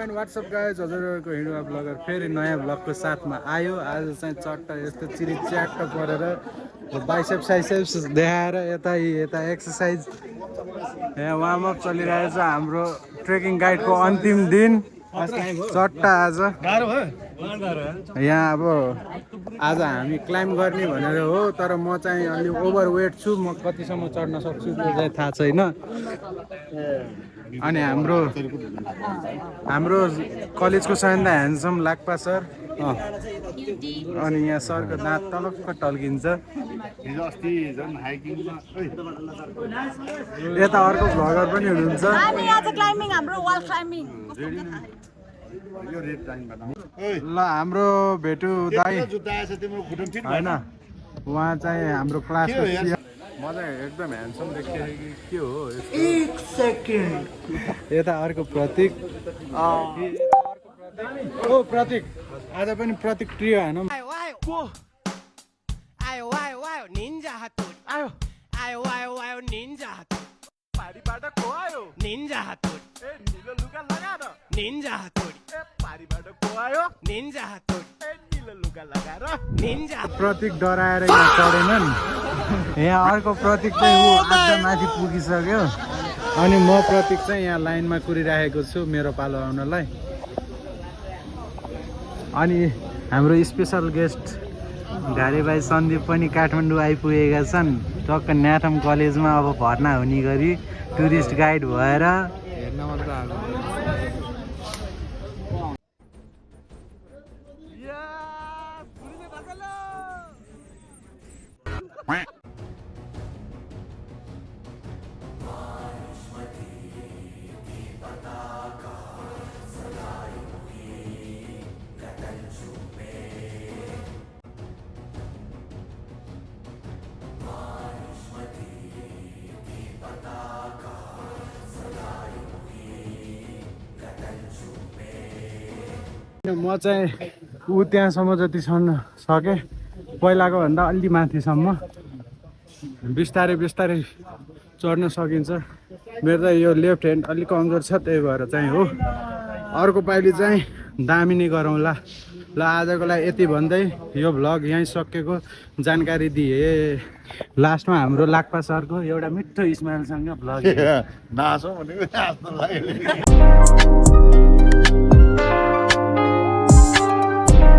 And what's up guys हजुरहरूको हिँडुवा bagger फेरि नयाँ ब्लगको साथमा आयो। आज चाहिँ चट्ट यस्तो चिरी च्याट्ट परेर बाइसेप साइसेप्स देखाएर यता एक्सर्साइज यहाँ वार्मअप चलिरहेछ। हाम्रो ट्रेकिङ गाइडको अन्तिम दिन चट्ट आज यहाँ अब आज हामी क्लाइम्ब गर्ने भनेर हो, तर म चाहिँ अलि ओभर वेट छु। म कतिसम्म चढ्न सक्छु त्यो चाहिँ थाहा छैन। अनि हाम्रो कलेजको सबैभन्दा ह्यान्डसम लाक्पा सर अनि यहाँ सरको दाँत तलक्क टल्किन्छ। यता अर्को भ्लगर पनि हुनुहुन्छ। ल हाम्रो भेटु दाइ होइन, उहाँ चाहिँ हाम्रो क्लासको म चाहिँ एकदम ह्यान्डसम देखियो कि के हो? एक सेकेन्ड। यता अर्को प्रतीक। ओ प्रतीक, आज पनि प्रतीक ट्रियो होइन? प्रतीक डराएर यहाँ चढेनन्। यहाँ अर्को प्रतीक चाहिँ ऊ आधा माथि पुगिसक्यो। अनि म प्रतीक चाहिँ यहाँ लाइनमा कुरिराखेको छु मेरो पालो आउनलाई। अनि हाम्रो स्पेसल गेस्ट घारे भाइ सन्दीप पनि काठमाडौँ आइपुगेका छन्। टक्क न्याथम कलेजमा अब भर्ना हुने गरी टुरिस्ट गाइड भएर हेर्न मात्र आएको। म चाहिँ ऊ त्यहाँसम्म जति छन् सकेँ, पहिलाको भन्दा अलि माथिसम्म बिस्तारै चढ्न सकिन्छ। मेरो त यो लेफ्ट ह्यान्ड अलिक कमजोर छ, त्यही भएर चाहिँ हो। अर्को पालि चाहिँ दामी नै गरौँला। ल आजको लागि यति भन्दै यो भ्लग यहीँ सकेको जानकारी दिए। लास्टमा हाम्रो लाक्पा सरको एउटा मिठो स्माइलसँग भ्लग